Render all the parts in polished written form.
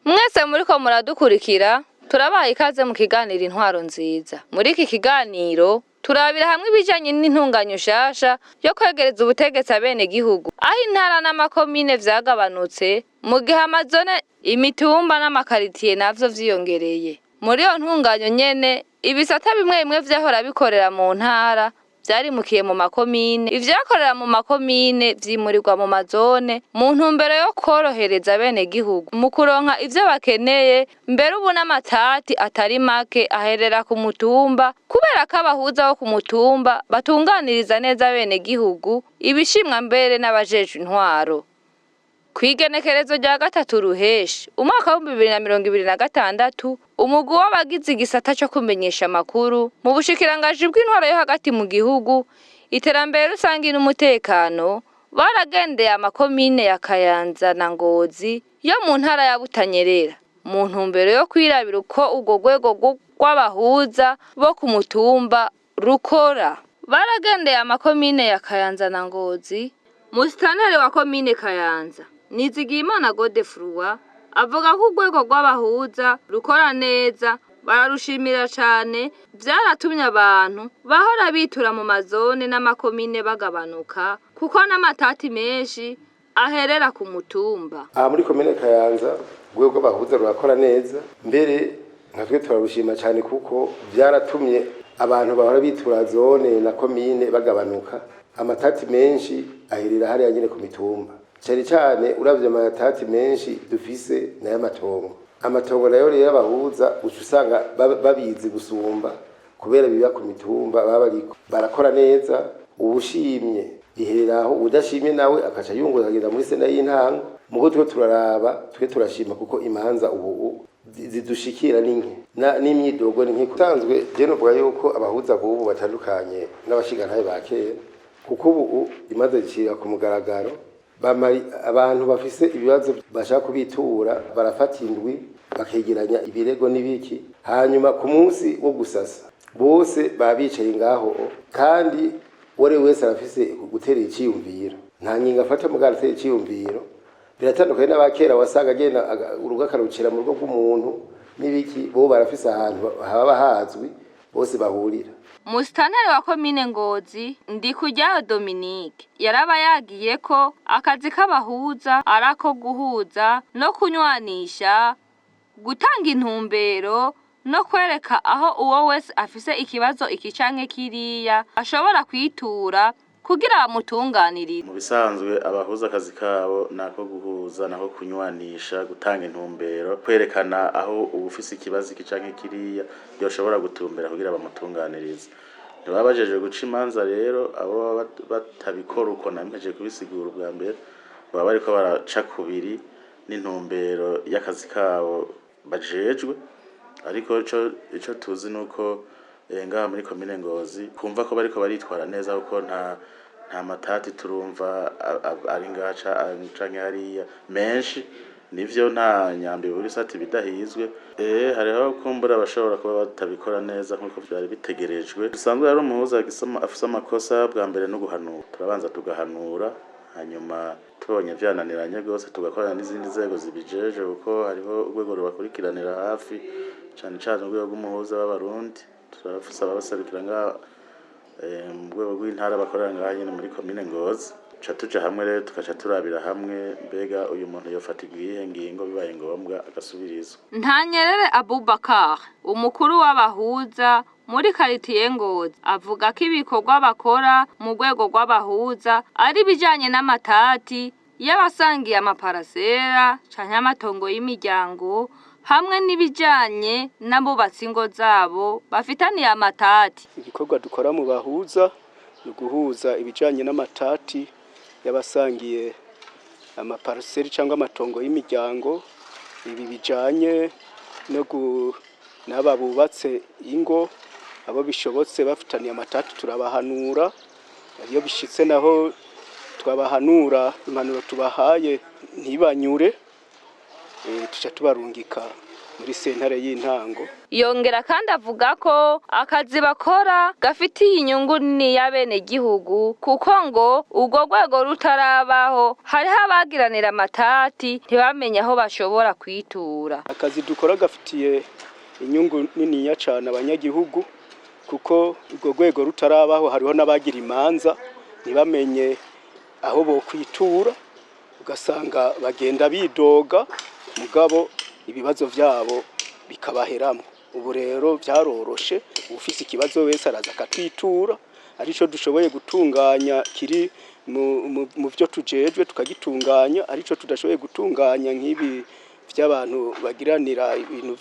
Mwese muriko muradukurikira, turabaha ikaze mu kiganiro Intwaro Nziza. Muri iki kiganiro turabira hamwe ibijanye n'intunganyo nshasha yo kwegereza ubutegetsi abenegihugu, aho intara n'amakomine vyagabanutse, mu gihe amazone, imitumba n'amakaritiye navyo vyiyongereye. Muri iyo ntunganyo nyene, ibisata bimwe bimwe vyahora bikorera mu ntara vyarimukiye mu makomine, ivyakorera mu makomine vyimurirwa mu mazone mu ntumbero yo kworohereza abenegihugu mu kuronka ivyo bakeneye. Mbere ubu n'amatati atari make aherera ku mutumba, kubera ko abahuza bo ku mutumba batunganiriza neza abenegihugu, ibishimwa mbere n'abajejwe intwaro. Kw'igenekerezo rya 3 Ruheshi umwaka w'2026, umugwi w'abagize igisata co kumenyesha amakuru mu bushikiranganji bw'intwaro yo hagati mu gihugu, iterambere rusangi n'umutekano baragendeye amakomine ya Kayanza na Ngozi yo mu ntara ya Butanyerera mu ntumbero yo kwirabira uko urwo rwego rw'abahuza bo ku mutumba rukora. Baragendeye amakomine ya Kayanza na Ngozi. Musitanteri wa komine Kayanza, Nizigiyimana Godefroid, avuga ko urwego rw'abahuza rukora neza, bararushimira cane, vyaratumye abantu bahora bitura mu mazone n'amakomine bagabanuka, kuko n'amatati menshi aherera ku mutumba. Aha muri komine Kayanza urwego rw'abahuza rurakora neza, mbere nka twe turarushima cyane kuko byaratumye abantu bahora bitura zone na komine bagabanuka. Amatati menshi aherera hariya nyene ku mitumba, cyane cyane uravye amatati menshi dufise n'ay'amatongo. Amatongo nayo rero abahuza uca usanga babizi gusumba kubera biba ku mitumba baba bariko barakora neza. Uwushimye iherera aho, udashimye nawe akaca yunguruza akagenda muri sena y'intango. Mugo twe turaraba, twe turashima kuko imanza ubu zidushikira ni nke, n'imyidogo ni nke. Usanzwe je novuga yuko abahuza bubu batandukanye n'abashingantahe ba kera, kuko ubu imanza zicira ku mugaragaro. Abantu bafise ibibazo bashaka kubitura barafata indwi bakegeranya ibirego n'ibiki, hanyuma ku munsi wo gusasa bose baba bicaye ngaho, kandi uwo ari we wese arafise gutera iciyumviro, nta ngingo afata mugabo aratera iciyumviro. Biratandukanye n'abakera wasanga agenda urugo akarucira mu rugo rw'umuntu n'ibiki. Bo barafise ahantu haba hazwi bose bahurira. Musitanteri wa komine Ngozi, Ndikujyayo Dominique, yaraba yagiye ko akazi k'abahuza ari ako guhuza no kunywanisha, gutanga intumbero no kwereka aho uwo wese afise ikibazo iki canke kiriya ashobora kwitura kugira bamutunganirize. Mu bisanzwe abahuza akazi kabo ni ako guhuza, nako kunywanisha, gutanga intumbero, kwerekana aho uwufise ikibazo iki canke kiriya yoshobora gutumbera kugira bamutunganirize. Ntibaba bajeje guca imanza rero, abo baba batabikora uko nampejeje kubisigura ubwa mbere, baba bariko baraca kubiri n'intumbero y'akazi kabo bajejwe. Ariko ico tuzi nuko ngaha muri komine Ngozi kumva ko bariko baritwara neza, kuko nta matati turumva ari ngaha canke hariya menshi. Nivyo, nta nyambi buri sati bidahizwe. Hariho kumbura abashobora kuba batabikora neza nkuko vyari bitegerejwe. Dusanzwe ari umuhuza afise amakosa, bwa mbere no guhanura, turabanza tugahanura, hanyuma tubonye vyananiranye rwose tugakorana n'izindi nzego zibijeje, kuko hariho urwego rubakurikiranira hafi, cane cane urwego rw'umuhuza w'Abarundi. Turafise ababaserukira ngaha mu rwego rw'intara bakorera ngaha nyene muri komine Ngozi. Tuca tuja hamwe rero, tugaca turabira hamwe mbega uyu muntu yofatirwa iyihe ngingo, bibaye ngombwa agasubirizwa. Ntanyerere Abubakar, umukuru w'abahuza muri karitiye Ngozi, avuga ko ibikorwa bakora mu rwego rw'abahuza ari ibijanye n'amatati y'abasangiye amaparasera canke amatongo y'imiryango, hamwe n'ibijanye n'abubatsi ingo zabo bafitaniye amatati. Igikorwa dukora mu bahuza ni uguhuza ibijanye n'amatati y'abasangiye amaparaseri cyangwa amatongo y'imiryango, ibi bijanye no n'aba bubatse ingo. Abo bishobotse bafitaniye amatati turabahanura. Iyo bishitse naho twabahanura, impanuro tubahaye ntibanyure, tuca tubarungika muri sentare y'intango. Yongera kandi avuga ko akazi bakora gafitiye inyungu nini y'abenegihugu, kuko ngo urwo rwego rutarabaho hariho abagiranira amatati ntibamenye aho bashobora kwitura. Akazi dukora gafitiye inyungu niniya cane abanyagihugu, kuko urwo rwego rutarabaho hariho n'abagira imanza ntibamenye aho bokwitura, ugasanga bagenda bidoga, mugabo ibibazo vyabo bikabaheramo. Ubu rero vyaroroshe, ufise ikibazo wese araza akatwitura, arico dushoboye gutunganya kiri mu vyo tujejwe tukagitunganya, arico tudashoboye gutunganya nk'ibi vy'abantu bagiranira ibintu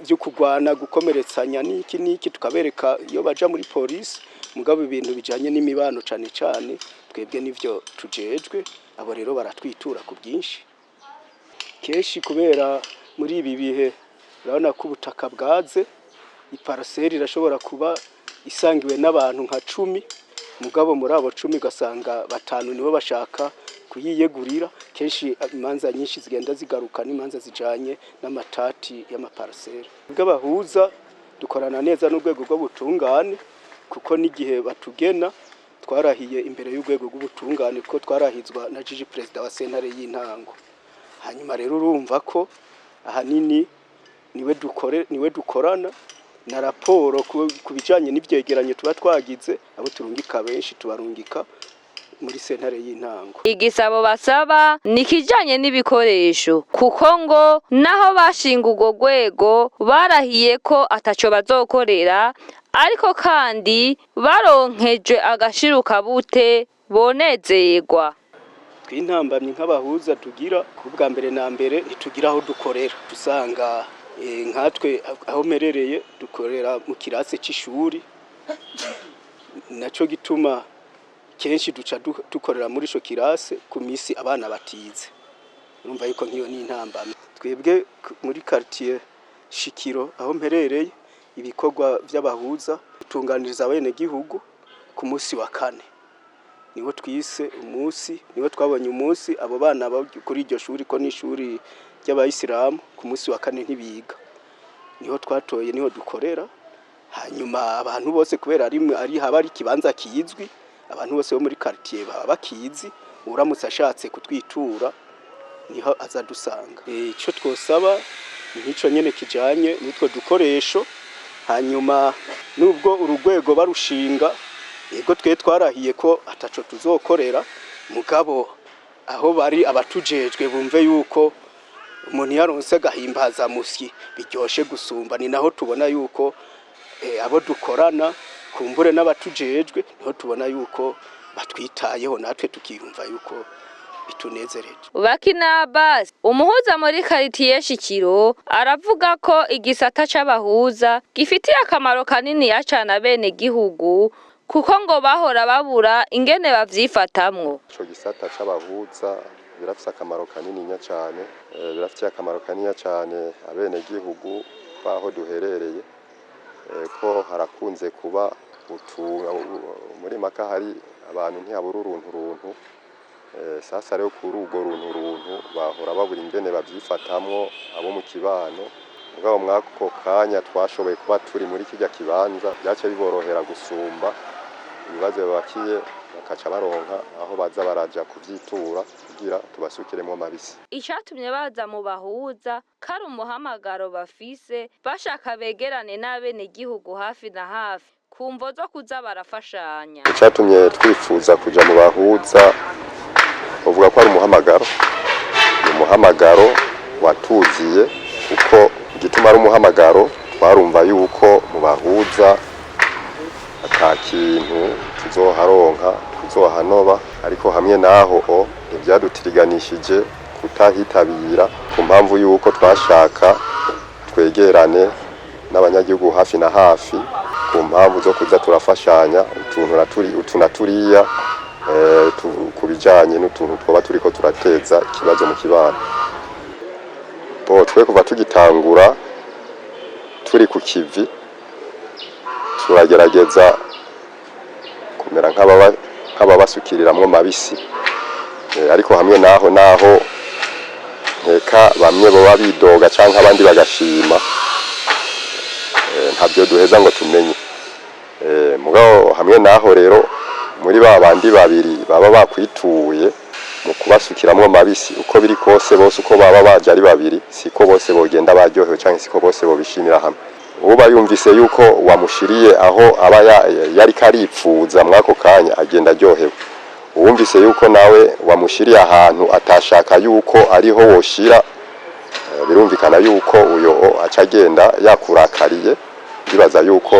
vyo kugwana, gukomeretsanya n'iki n'iki, tukabereka iyo baja muri polisi. Mugabo ibintu bijanye n'imibano cane cane twebwe nivyo tujejwe, abo rero baratwitura ku bwinshi. Kenshi kubera muri ibi bihe urabona ko ubutaka bwaze, iparaseri irashobora kuba isangiwe n'abantu nka 10, mugabo muri abo 10 ugasanga 5 nibo bashaka kuyiyegurira. Kenshi imanza nyinshi zigenda zigaruka n'imanza zijanye n'amatati y'amaparaseri. Bw'abahuza dukorana neza n'urwego rw'ubutungane, kuko n'igihe batugena twarahiye imbere y'urwego rw'ubutungane, kuko twarahizwa na Jiji perezida wa sentare y'intango. Hanyuma rero urumva ko ahanini niwe dukorana na raporo ku bijanye n'ivyegeranyo tuba twagize. Abo turungika benshi tubarungika muri sentare y'intango. Igisabo basaba ni ikijanye n'ibikoresho, kuko ngo naho bashinga urwo rwego barahiye ko ataco bazokorera, ariko kandi baronkejwe agashirukabute bonezerwa. Twintambamye nk'abahuza tugira ku bwa mbere na mbere ntitugira aho dukorera. Usanga nkatwe aho merereye dukorera mu kirasi c'ishuri, naco gituma kenshi duca dukorera muri ico kirasi ku misi abana batize. Urumva yuko nk'iyo ni intambamyi. Twebwe muri quartier Shikiro aho mperereye, ibikorwa vy'abahuza dutunganiriza abenegihugu ku musi wa kane, niwo twise umunsi, niwo twabonye umunsi abo bana kuri iryo shuri, ko n'ishuri ry'abayisilamu, ku munsi wa kane ntibiga, niho twatoye, niho dukorera. Hanyuma abantu bose kubera ari haba ari ikibanza kizwi, abantu bose bo muri quartier baba bakizi, uramutse ashatse kutwitura niho aza dusanga. Ico twosaba nico nyene kijanye n'utwo dukoresho. Hanyuma nubwo urugwego barushinga, yego twe twarahiye ko ataco tuzokorera, mugabo aho bari abatujejwe bumve yuko umuntu yaronse agahimbaza musyi biryoshe gusumba. Ni naho tubona yuko abo dukorana kumbure n'abatujejwe, niho tubona yuko batwitayeho, natwe tukiyumva yuko bitunezereje. Bakina Abbas, umuhuza muri karitiye Shikiro, aravuga ko igisata c'abahuza gifitiye akamaro kanini cane abenegihugu, kuko ngo bahora babura ingene bavyifatamwo. Ico gisata c'abahuza birafise akamaro kanininya cane, birafitiye akamaro kanininya cane abenegihugu baho duherereye, ko harakunze kuba muri maka hari abantu ntihabura uruntu runtu. Sasa rero kuri urwo runtu runtu bahora babura ingene bavyifatamwo abo mu kibano, mugabo mwako kanya twashoboye kuba turi muri kirya kibanza byace biborohera gusumba ibibazo babakiye, bakaca baronka aho baza baraja kuvyitura kugira tubasukiremwo amabisi. Icatumye baza mu bahuza kari umuhamagaro bafise, bashaka begerane n'abenegihugu hafi na hafi ku mvo zo kuza barafashanya. Icatumye twifuza kuja mu bahuza, uvuga ko ari umuhamagaro, ni umuhamagaro watuziye, kuko igituma ari umuhamagaro twarumva yuko mu bahuza ata kintu tuzoharonka tuzohanoba, ariko hamwe naho ntivyadutiriganishije kutahitabira ku mpamvu yuko twashaka twegerane n'abanyagihugu hafi na hafi ku mpamvu zo kuza turafashanya utuntu na turiya ku bijanye n'utuntu twoba turiko turateza ikibazo mu kibano. Bo twe kuva tugitangura turi ku kivi, Turagerageza kumera nk'ababasukiriramwo mabisi. Ariko hamwe naho nkeka bamwe boba bidoga canke abandi bagashima, ntabyo duheza ngo tumenye. Mugabo hamwe naho rero muri ba bandi babiri baba bakwituye mu kubasukiramwo mabisi, uko biri kose bose uko baba baje ari babiri, siko bose bogenda baryohewe canke siko bose bobishimira hamwe. Uba yumvise yuko wamushiriye aho aba yariko aripfuza mwako kanya, agenda aryohewe. Uwumvise yuko nawe wamushiriye ahantu atashaka yuko ariho woshira, birumvikana yuko uyo aca agenda yakurakariye. Ndibaza yuko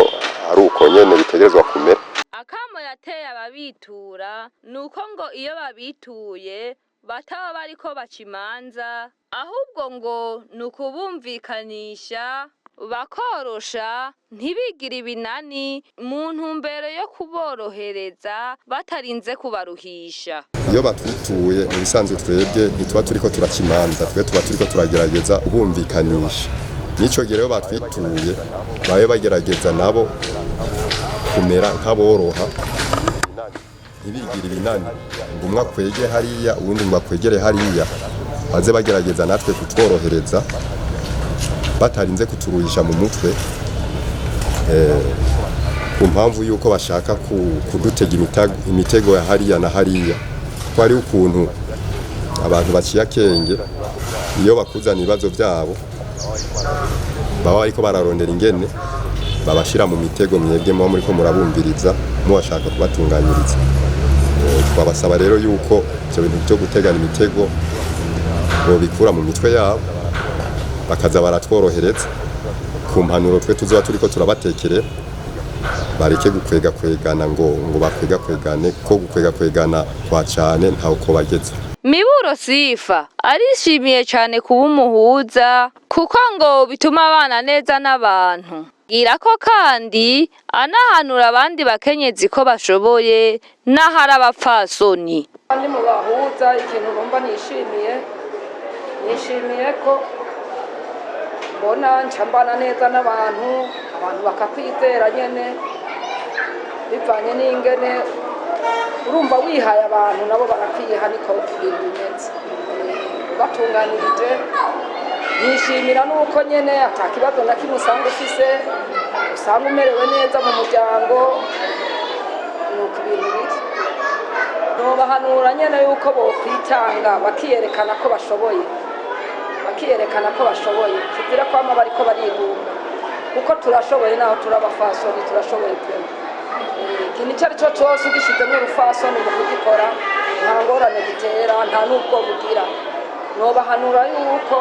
ari uko nyene bitegerezwa kumera. Akamo yateye ababitura ni uko ngo iyo babituye bataba bariko baca imanza, ahubwo ngo ni ukubumvikanisha bakorosha, ntibigire ibinani, mu ntumbero yo kuborohereza batarinze kubaruhisha. Iyo batwituye, mu bisanzwe twebwe ntituba turiko turaca imanza, twe tuba turiko turagerageza kubumvikanisha. N'ico gihe rero batwituye babe bagerageza nabo kumera nk'aboroha, ntibigire ibinani ngo umwe akwege hariya, uwundi ngo akwegere hariya. Baze bagerageza natwe kutworohereza batarinze kuturuhisha mu mutwe, ku mpamvu yuko bashaka kudutega imitego ya hariya na hariya, ko hari ukuntu abantu baciye akenge, iyo bakuzana ibibazo byabo baba bariko bararondera ingene babashira mu mitego mwebwe muba muriko murabumviriza, mubashaka kubatunganyiriza. Twabasaba rero yuko ivyo bintu byo gutegana imitego bobikura mu mitwe yabo, bakaza baratworohereza ku mpanuro twe tuzoba turiko turabatekerera. Bareke gukwega kwegana ngo bakwega kwegane, ko gukwega kwegana kwa cane ntawe ko bageze. Miburo Sifa arishimiye cyane kuba umuhuza, kuko ngo bituma abana neza n'abantu. Bwira ko kandi anahanura abandi bakenyezi ko bashoboye n'ahari abapfasoni. Ndi mu bahuza, ikintu numva nishimiye ko mbona nca mbana neza n'abantu, abantu bakakwizera nyene bivanye n'ingene urumva wihaye abantu, nabo barakwiha, niko ibintu bimeze. Ubatunganirije, nishimira nuko nyene ata kibazo na kimwe usanga ufise, usanga umerewe neza mu muryango, nuko ibintu biri. Nobahanura nyene yuko bokwitanga bakiyerekana ko bashoboye, bakiyerekana ko bashoboye, kizira kwama bariko barigunga, kuko turashoboye, naho turabafasoni turashoboye pe. Ikintu icyo ari cyo cyose ugishizemo urufasoni mu kugikora, nta ngorane gitera, nta n'ubwoba ugira. Nobahanura yuko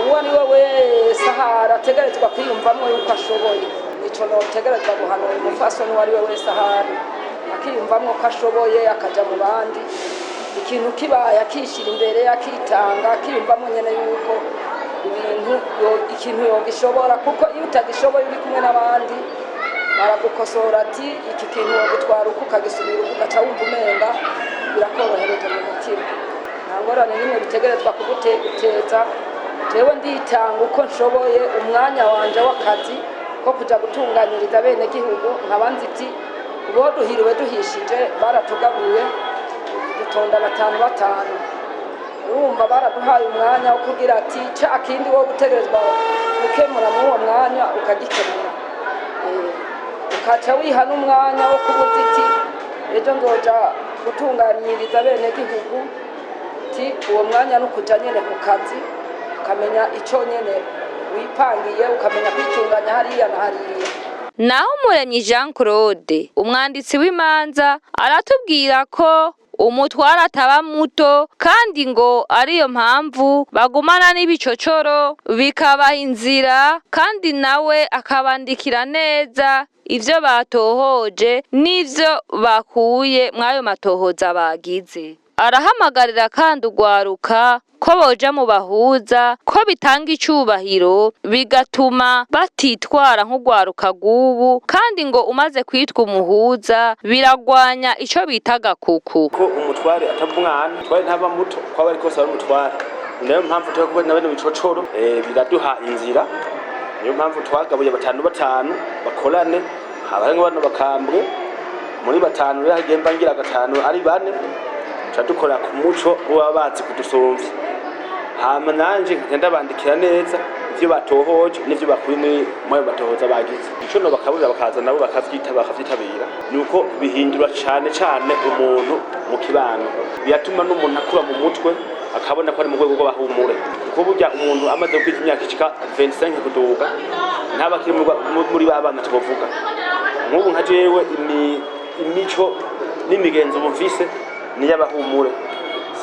uwo ari we wese ahari ategerezwa kwiyumvamwo yuko ashoboye. Ico notegerezwa guhanura umufasoni uwo ari we wese ahari, akiyumvamwo ko ashoboye, akaja mu bandi, ikintu kibaye akishyira imbere, akitanga, akiyumvamo nyene yuko ibintu ikintu yogishobora, kuko iyo utagishoboye uri kumwe n'abandi baragukosora ati iki kintu wogitwara uko, ukagisubira uko, ugaca wumva umenga birakorohereje mu mutima. Nta ngorane n'imwe bitegerezwa kuguteza. Jewe nditanga uko nshoboye umwanya wanje w'akazi ko kuja gutunganyiriza bene gihugu, nkaba nzi iti ubo duhiriwe duhishije baratugabuye, dutonda batanu batanu, urumva baraduhaye umwanya wo kugira ati ca kindi wo gutegerezwa gukemura muri uwo mwanya ukagikemura. Ukaca wiha n'umwanya wo kubuza iti ejo nzoja gutunganyiriza bene gihugu, ti uwo mwanya no kuja nyene ku kazi, ukamenya ico nyene wipangiye, ukamenya kwitunganya hariya na hariya. Naho Umuremyi Jean Claude, umwanditsi w'imanza, aratubwira ko umutware ataba muto, kandi ngo ariyo mpamvu bagumana n'ibicocoro bikabaha inzira, kandi nawe akabandikira neza ivyo batohoje n'ivyo bakuye mw'ayo matohoza bagize. Arahamagarira kandi urwaruka ko boja mu bahuza, ko bitanga icubahiro, bigatuma batitwara nk'urwaruka rw'ubu, kandi ngo umaze kwitwa umuhuza biragwanya ico bita gakuku. Ko umutware ataba umwana, umutware ntaba muto, ko aba ariko ari umutware. Ni nayo mpamvu tuba kubona bene bicocoro, biraduha inzira. Niyo mpamvu twagabuye batanu batanu bakorane. Haba harimwo bano bakambwe muri batanu, rero hagiye mba ngira gatanu ari bane, tuca dukora ku muco bo baba bazi kudusumvya. Hama nanje nkaca ndabandikira neza ivyo batohoje n'ivyo bakuye muri ayo matohoza bagize. Ico no bakaburira bakaza nabo bakavyitabira, ni uko bihindura cane cane umuntu mu kibano, biratuma n'umuntu akura mu mutwe, akabona ko ari mu rwego rw'abahumure, kuko burya umuntu amaze kwiga imyaka ishika 25 kuduga ntaba akiri muri ba bana twovuga. Nk'ubu nka jewe imico n'imigenzo ubu mfise ni iy'abahumure,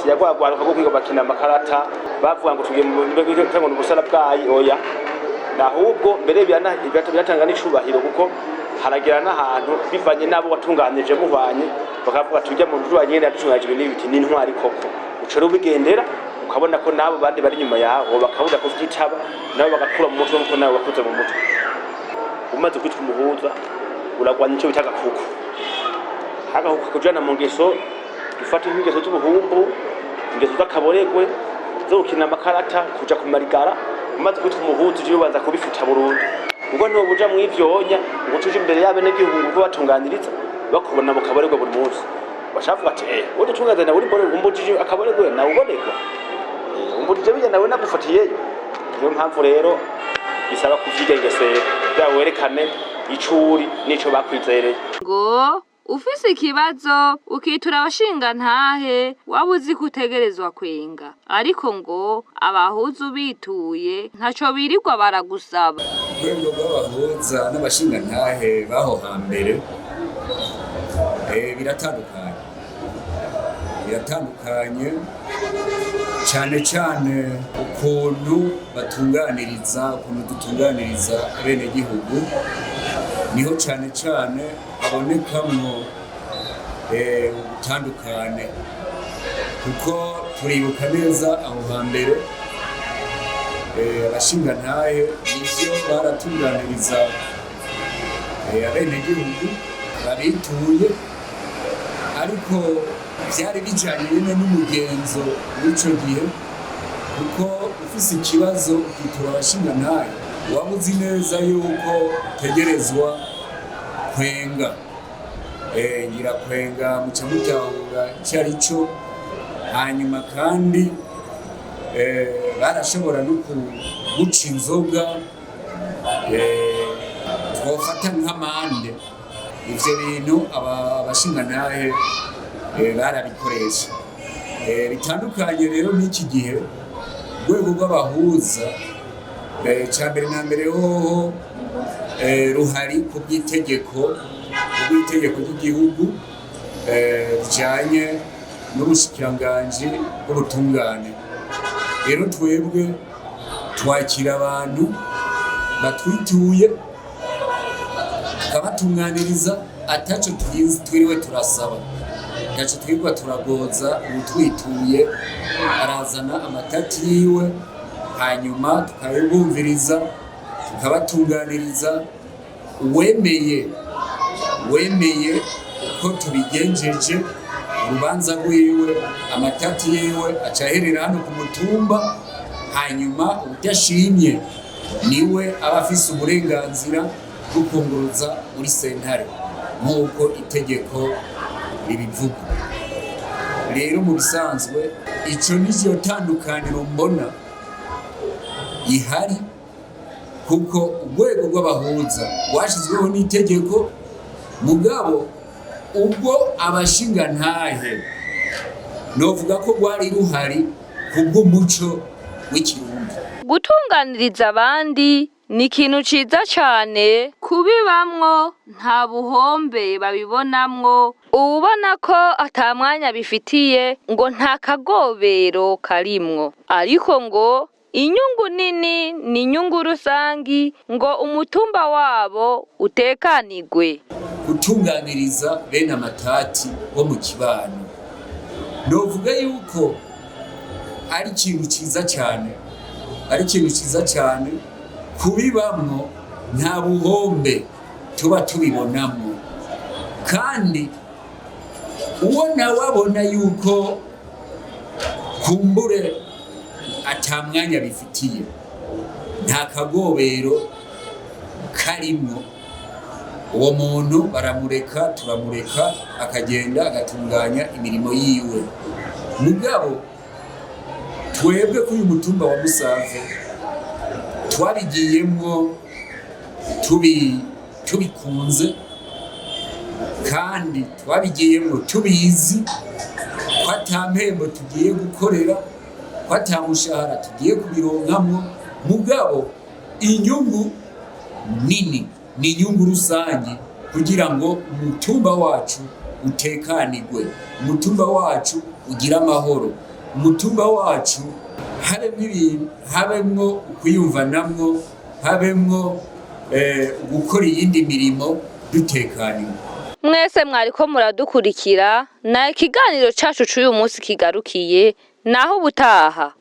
siyagwagwaruka rwo kwiga bakina amakarata bavuga ngo tugiye mu ngo ni ubusara bwayi, oya. Ahubwo mbere biratanga n'icubahiro, kuko haragera n'ahantu bivanye n'abo watunganije muhwanye bakavuga tujya mu nzu nyene yadutunganije ibintu biti n'intwari koko. Uca rero ubigendera ukabona ko n'abo bandi bari inyuma yawe bakabura kuvyitaba, nabo bagakura mu mutwe nkuko nawe wakuze mu mutwe. Umaze kwitwa umuhuza uragwanya ico bita agakuku, agahuku kujana mu ngeso dufate nk'ingeso z'ubuhumbu, ingeso z'akaboregwe, zo gukina amakarata, kuja ku marigara. Umaze kwitwa umuhuza uje ubanza kubifuta burundu, ubwo niwo buja mw'ivyonya ngo tuje imbere y'abenegihugu ngo batunganiriza bakubona mu kaboregwe buri munsi, bashavuga ati eh wowe dutunganiriza nawe uri mbore umbujije akaboregwe nawe ubonekwa. Umbujije bijya nawe nagufatiyeyo. Niyo mpamvu rero bisaba kuvyigengesera kugira werekane ico uri n'ico bakwizereye. Ngo ufise ikibazo ukitura abashingantahe waba uzi ko utegerezwa kwenga, ariko ngo abahuza ubituye ntaco birirwa baragusaba. Urwego rw'abahuza n'abashingantahe baho hambere biratandukanye, biratandukanye cyane cyane ukuntu batunganiriza, ukuntu dutunganiriza abenegihugu, niho cyane cyane habonekamwo ubutandukane, kuko turibuka neza aho hambere abashingantahe nivyo baratunganiriza abenegihugu babituye, ariko vyari bijanye nyene n'umugenzo w'ico gihe, kuko ufise ikibazo ukitura abashingantahe waba uzi neza yuko utegerezwa kwenga. Ngira kwenga muca mutahura ico ari cyo. Hanyuma kandi barashobora no kuguca inzoga twofata nk'amande. Ivyo bintu abashingantahe barabikoresha. Bitandukanye rero n'iki gihe urwego rw'abahuza ca mbere na mbere hoho ruhari ku bw'itegeko, ku bw'itegeko ry'igihugu rijanye n'ubushikiranganji bw'ubutungane. Rero twebwe twakira abantu batwituye tukabatunganiriza ataco twiriwe turasaba, ataco twirirwa turagoza. Uwutwituye arazana amatati yiwe, hanyuma tukabumviriza, tukabatunganiriza. Uwemeye uko tubigenjeje urubanza rwiwe, amatati yiwe aca aherera hano ku mutumba. Hanyuma udashimye niwe aba afise uburenganzira bwo kunguruza muri sentare nk'uko itegeko ribivuga. Rero mu bisanzwe ico nico tandukaniro mbona ihari, kuko urwego rw'abahuza rwashizweho n'itegeko, mugabo ubwo abashingantahe novuga ko rwari ruhari kubw'umuco w'ikirundi. Gutunganiriza abandi ni ikintu ciza cane, kubibamwo nta buhombe babibonamwo. Uwubona ko ata mwanya bifitiye ngo nta kagobero karimwo, ariko ngo inyungu nini ni inyungu rusangi, ngo umutumba wabo utekanigwe. Gutunganiriza bene amatati bo mu kibano novuga yuko ari ikintu ciza cyane, ari ikintu ciza cyane. Kubibamwo nta buhombe tuba tubibonamwo, kandi uwo nawe abona yuko kumbure ata mwanya bifitiye, nta kagobero karimwo. Uwo muntu baramureka, turamureka akagenda agatunganya imirimo yiwe. Mugabo twebwe kuri uyu mutumba wa Musave twabigiyemwo tubikunze kandi twabigiyemwo tubizi ko ata mpembo tugiye gukorera, ko ata mushahara tugiye kubironkamwo. Mugabo inyungu nini ni inyungu rusange kugira ngo umutumba wacu utekanigwe, umutumba wacu ugire amahoro, umutumba wacu habemwo ibintu, habemwo ukwiyumvanamwo, habemwo gukora iyindi mirimo dutekaniwe. Mwese mwariko muradukurikira na ikiganiro cacu c'uyu munsi kigarukiye naho ubutaha.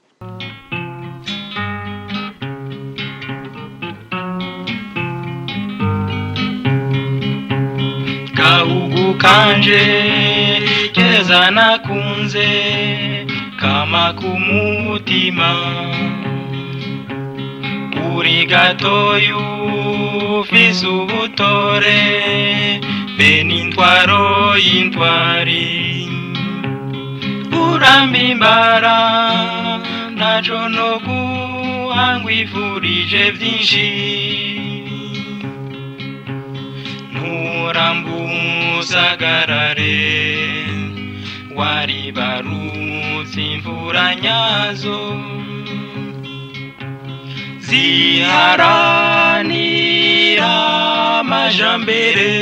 Gahugu kanje keza nakunze kama kumutima uri gatoyu ufise ubutore be n'intwaro y'intwari urambimbara ntaco no guhangwifurije vyinshi nturambusagarare waribarutse imvura nyazo ziharanira amajambere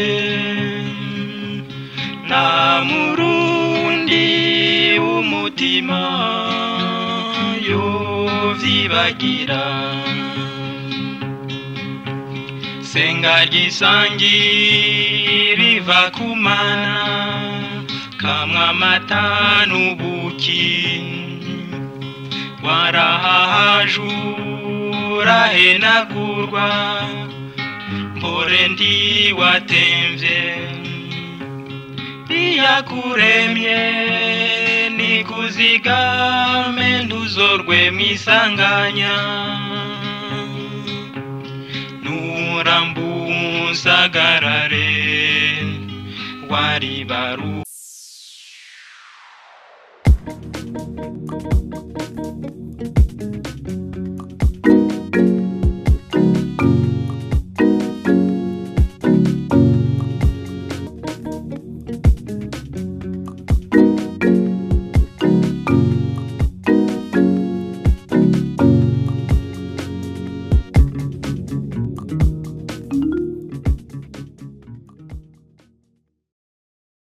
nta murundi w'umutima yovyibagira senga ry'isangi riva kumana kamwa amata n'ubuki warahahajura henagurwa mpore ndiwatemvye iyakuremye nikuzigame ntuzorwe mwisanganya nurambusagarare waribaru.